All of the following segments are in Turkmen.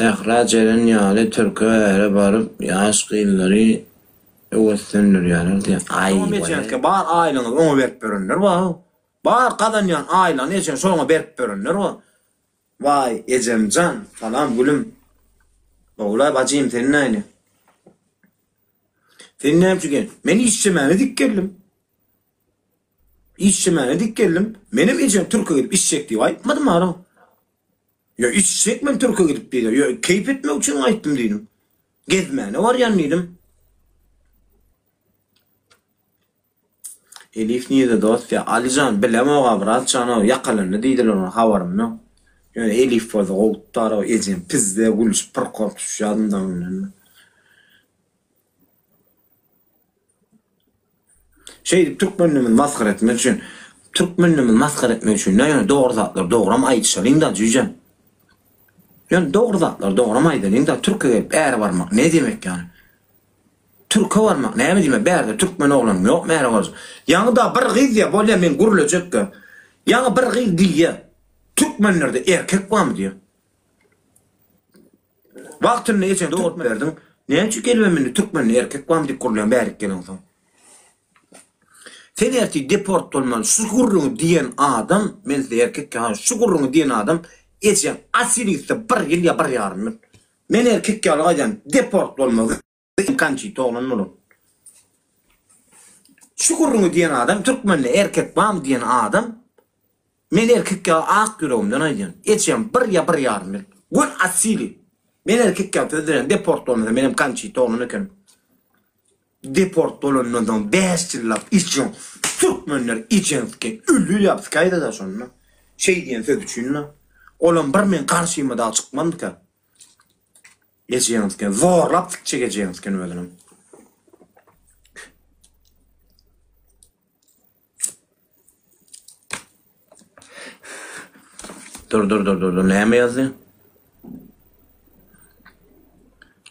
Sähra jeren ýaly türke äre baryp ýaş gyzlary öweslendirýäler diýýär. Aý Oňa waleý. Bar aýlygyňyzy oňa berip ýörenler bar. Bar gazanýan aýlygyny ejeň şoňa berip ýörenler bar. Waý ejemjan salam gülüm. Gowulaý bajym sen näni. Sen näme üçin gel? Men işjemäne dik geldim. Işjemäne dik geldim. Menem ejem türke gidip işjek diýip aýtmadym ara. Ýa içjek men türke gidip diýdi. Ýa keýp etmek üçin gaýtdym diýdim. Gezmäne barýan diýdim. Elif nirde dost ýa Alyjan bilemok-a bratjan o ýakalandy diýdiler ony habarym ýok. Ýöne Elif bolsa gowy tutar-ow ejem pizde gülüşip pyrkop düşýärdim daňyndan. Şeýdip türkmenligimizi masgara etmek üçin türkmenligimizi masgara etmek üçin dä ýöne dogry zatlary dogram aýdyşalyň da jüýjem. Ýöne dogry zatlary dogram aýdalyň da türke gelip äre barmak ne diýmek ýany. Türke barmak näme diýmek bärde türkmen oglanyň ýokmy äre barjak. Ýaňy da bir gyz diýýä bolýa men gürlejekkä. Ýaňy bir gyz diýýä türkmenlerde erkek barmy diýýä. Wagtynda ejeňi dogrup berdiň. Näme üçin gelibem indi türkmende erkek barmy diýip gürleýäň bärik geleňsoň. Sen ertir deport bolmaly şu gürrüňi diýen adam men size erkek ýaly şu gürrüňi diýen adam ejeň asyl gitse bir ýyl ýa bir ýarym ýyl. Men erkek ýaly aýdýan deport bolmaly Konçita oglan bolar. Şu gürrüňi diýen adam türkmende erkek barmy diýen adam men erkek ýaly ak ýüregimden aýdýan. Ejem bir ýa bir ýarym ýyl. Gön asili. Men erkek ýaly söz berýän deport bolmasa menem Konçita oglan ekenim. Deport bolandan soň 5 ýyllap ejeň türkmenler ejeňsike ölü ýap sikaýda-da şonda. Şeý diýen söz üçin-de. Olam bir meň garşyma dagy çykmandyka. Ejeňiz eken zorlap sikjek ejeňiz eken özüniň. Dur dur dur dur dur näme ýazdy?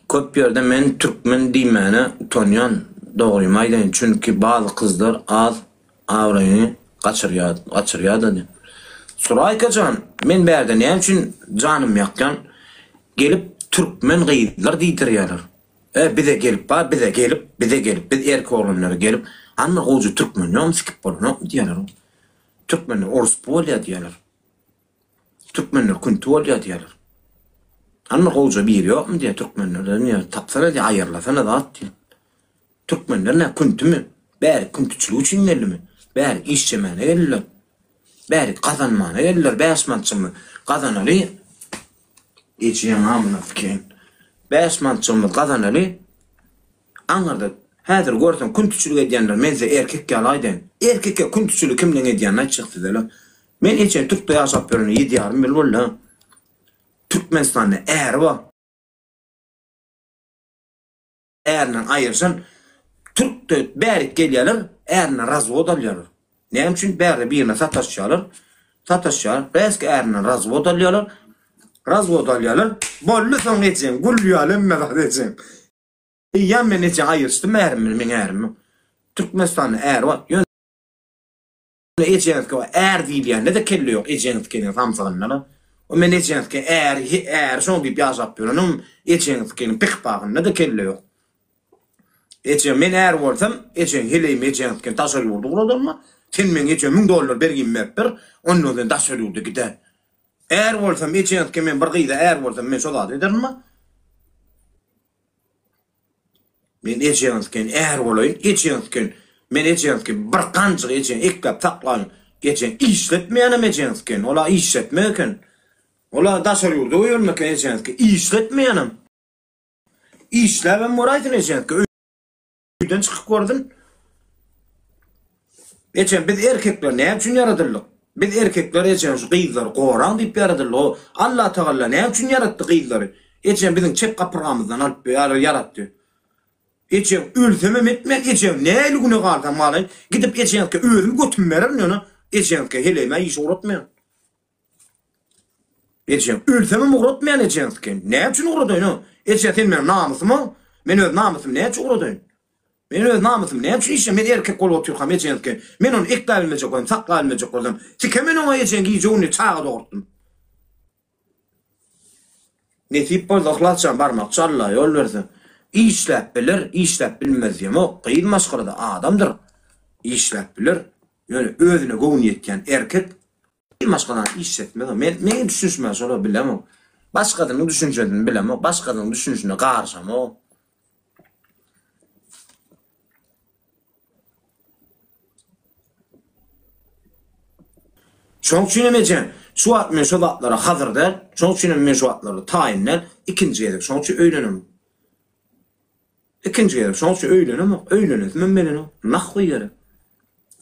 Köp ýerde men türkmen diýmäne utanýan dogrymy aýdaýyn çünki bazy gyzlar az Abraýyňy gaçyrýar, gaçyrýar-da diýip. Suraýka jan, men bärde näme üçin janym ýakýan, gelip türkmen gyzlar diýdirýärler. E, bize gelip bar, bize gelip, bize gelip, biz erkek oglanlara gelip, hany bir gowja türkmen ýokmy, sikip bolanokmy diýýärler. Türkmenler oruspu bolýar diýýärler. Türkmenler künti bolýar diýýärler. Hany bir gowja biri ýokmy diýýär türkmenlerden diýýär, tapsana diýýär, aýyrlasana zat diýýär. Türkmenler nä küntümi? Bärik küntüçilik üçin geldimi? Bärik işjemäne geldiler. Bärik gazanmana geldiler. Bäş manatjygymyz gazanaly. Ejeň amyna sikeýin. Bäş manatjygymyz gazanaly. Aňyrda häzir görseň küntüçilik edýänler men size erkek ýaly aýdaýyn. Erkek ýa küntüçiligi kimleň edýänini aýtjak size-le. Men ejeň türkde ýaşap ýörene ýedi ýarym ýyl boldy-a. Türkmenistanda äri bar. Ärinden aýyrşan türkde bärik gelýärler, ärinden razwod alýarlar. Näme üçin? Bärde birine sataşýarlar. Sataşýar, reski ärinden razwod alýarlar. Razwod alýarlar. Boldy soň ejeň, gül ýaly hemme zat ejeň. Eýýäm men ejeň aýyrşdym ärim bilen, meň ärim ýok. Türkmenistanda äri bar. Ýöne Ejeňizdiki är diýilýände-de kelle ýok ejeňizdikiniň samsygynda-da. O men ejeňizdiki är, äri şoň diýip ýaşap ýörenim, ejeňizdikiniň pih-pahynda-da kelle ýok. Eje, men är bolsam, ejeň heleýimi ejeňizdikini daşary ýurda ugradaryn-a. Sen meň ejem müň dollar bergimi berip ber, ondan sen daşary ýurda gidä. Är bolsam, ejeňizdiki men bir gyza är bolsam, men şo zady ederin-a. Men ejeňizken är bolaýyn, ejeňizken, men ejeňizken bir ganjyk ejeň ekläp saklaýyn, ejeň işletmeýänem ejeňizken, ol-a işletmek eken. Ol-a daşary ýurda goýbermek eken ejeňizken, işletmeýänem. Işläbem göräýsin ejeňizken, öýden çykyp görsün. Ejem biz erkekler näme üçin ýaradyldyk? Biz erkekler ejem şu gyzlary goraň diýip ýaradyldyk. O Allah Tagalla näme üçin ýaratdy gyzlary? Ejem biziň çep gapyrgamyzdan alyp ýaratdy. Ejem ölsemem etmen ejem näli güne galsam galaýyn gidip ejeňizkä özüm götüm bererin ýöne ejeňizkä heleýime iş ugratmaýan. Ejem ölsemem ugratmaýan ejeňizkä. Näme üçin ugradaýyn o? Eje sen meniň namysyma men öz namysymy näme üçin ugradaýyn? Men öz namysymy näme üçin işe men erkek bolup otyrkam ejeňizki men ony ekläbilmejek bolsam saklabilmejek bolsam sike men oňa ejeň gije gündiz çaga dogurtdym. Nesip bolsa Yhlasjan barmakçy Alla ýol berse. Işläp biler, işläp bilmez diýemok. Gyz maşgalada adamdyr. Işläp biler. Ýöne özüne göwni ýetýän erkek gyz maşgalany işletmez. Men meň düşünişime şolar bilemok. Başgasynyň düşünjesini bilemok. Başgasynyň düşünişine garyşamok. Şoň üçinem ejem, şu wagt men şo zatlara hazyr däl, şoň üçinem men şu wagtlarda taýyn däl, ikinji gezek şoň üçin öýlenemok. Ikinji gezek şoň üçin öýlenemok, öýlenesimem gelenok, nahwy gerek.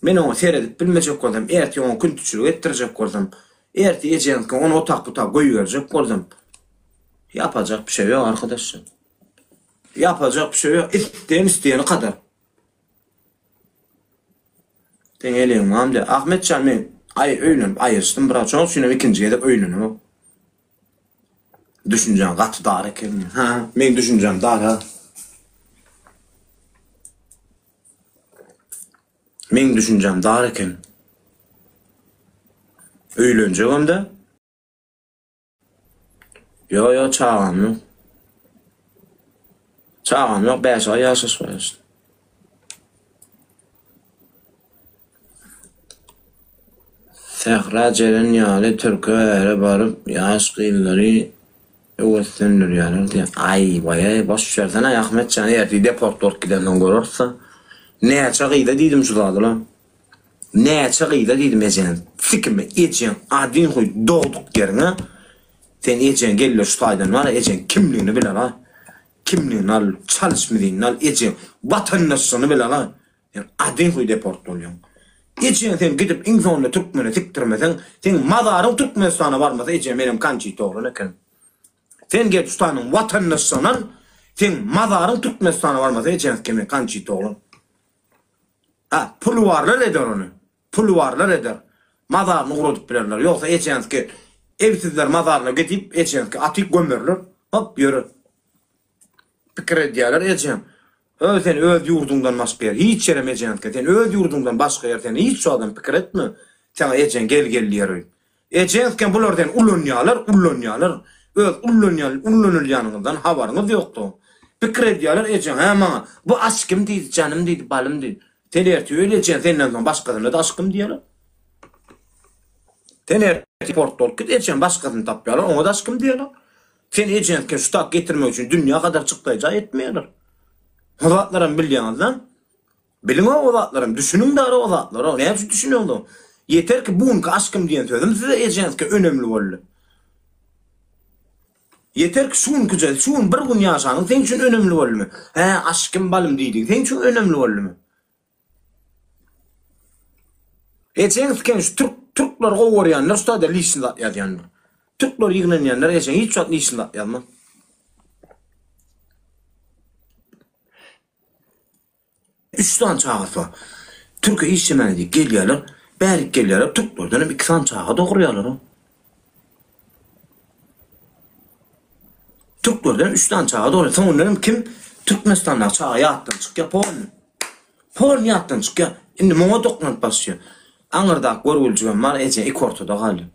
Men oňa seredip bilmejek bolsam, ertir oňa küntüçilik etdirjek bolsam, ertir ejeňki ony otap butap goýberjek bolsam, ýapajak bir şey ýok arkadaşlar. Ýapajak bir şey ýok, isleýän isleýeni kadar. Seň eliň bam diýýär. Ahmetjan men aý öýlenip aýryşdym brat şoň üçinem ikinji gezek öýlenemok. Düşünjäň gaty dar eken diýýär. Ha, meň düşünjäm dar ha. Meň düşünjäm dar eken. Öýlenjegem de. Ýok ýok çagam ýok. Çagam ýok 5 aý ýaşaşyp aýryşdyk. Sähra Jeren ýaly türke äre baryp ýaş gyzlary öweslendirýärler diýýär. Aý waýaý boş bersene Ahmetjan ertir deport bolup gidensoň göreris-dä. Näçe gyza diýdim şu zady-la. Näçe gyza diýdim ejeň sikimi ejeň adyn goý dogduk ýeriňe sen ejeň gelle şu taýdan bara ejeň kimligini bil ala kimligini al çalyşmyzyny al ejeň watandaşlygyny bil ala sen adyn goý deport bolýaň ejeň sen gidip iň soňunda türkmene sikdirmeseň seň mazaryň türkmenistana barmasa ejeň menem kançit oglan ekenim sen gel şu taýdan watandaşlygyny al seň mazaryň türkmenistana barmasa ejeň sikimi kançit oglan. Ha, puly barlar eder ony. Puly barlar eder. Mazaryny guradyp bilerler. Ýogsa ejeňizki evsizler mazaryna gidip, ejeňizki atyp gömerler. Hop, ýöre. Pikir edýärler ejeň. Ö, sen öz ýurduňdan başga ýer. Hiç ýerem ejeňizki. Sen öz ýurduňdan başga ýer sen hiç adam pikir etme. Saňa ejeň gel gel diýer öýdüp. Ejeňizken bular seni ulanýarlar, ullanýarlar. Öz ullanýan, ullanylýanyňyzdan habaryňyz ýokdy. Pikir edýärler ejeň, hä maňa, bu aşkym diýdi, janym diýdi, balym diýdi. Sen ertir öl ejeň, senden soň başgasyna-da aşkym diýerler. Sen ertir port bolup git ejeň, başgasyny tapýarlar, oňa-da aşkym diýerler. Sen ejeňizken şu tak getirmek üçin dünýä gadar çykdaýja etmeýärler. O zatlaram bilýäňizden. Biliň-ow o zatlaram, düşüniň dara o zatlara, näme üçin düşüneňzok? Ýeter ki bu günki aşkym diýen sözüm size ejeňizkä önemli boldy. Ýeter ki şu günküje, şu gün bir gün ýaşanyň seň üçin önemli boldumy? Hä, aşkym balym diýdigi seň üçin önemli boldumy? Ejeňizken şu türk, türkleri gowy görýänler şu taýda lişni zat ýazýanlar. Türkler ýygnanýanlar ejeň hiç wagt lişni zat ýazmaz. Üç sany çagasy bar. Türke işlemäne diýip gelýärler. Bärik gelýärler, türklerden hem iki sany çaga dogurýarlar. Türklerden üç sany çaga dogurýar. Soňundan hem kim Türkmenistandaky çaga ýatdan çykýar, polny. Polny ýatdan çykýar. Indi muňa doklanyp başlaýar. Aňyrdaky görgüljigem bar, eje iki ortada galýar.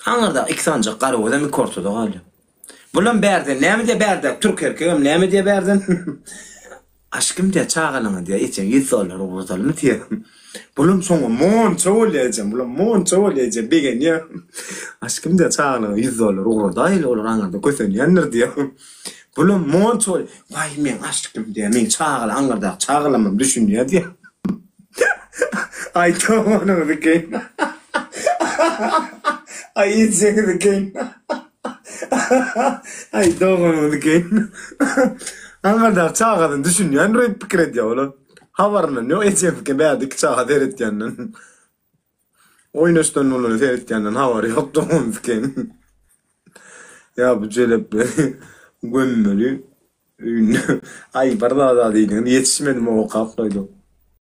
Aňyrda iki sanjak garagözem iki ortada galýar. Bulam bärden näme diýýär bärdäki türk erkegem näme diýýär bärden? Aşkym diýýär çagalaňa diýýär ejeň ýüz dollar ugradalymy diýýär. Bulam şoňa monça bolýar ejem bulam monça bolýar ejem begenýär. Aşkym diýýär çagalaňa ýüz dollar ugradaýyly olar aňyrda kösenýändir diýýär. Bulam monça bolýar. Waý meň aşkym diýýär meň çagala aňyrdaky çagalamam düşünýär diýýär. Aý doganyňyzy geýin. Aý ejeňizi geýin. Aý doganyňyzy geýin. Aňyrdaky çagasyny düşünýän öýdüp pikir edýär olar. Habaryndan ýok ejeňizikä bärde iki çaga seretýänden. Oýnaşdan bolany seretýänden habary ýok doganyňyzy geýin. Ýa bu jelepleri gömmeli öýünde. Aý bir zada diýdiňiz ýetişmedim okap goýdum.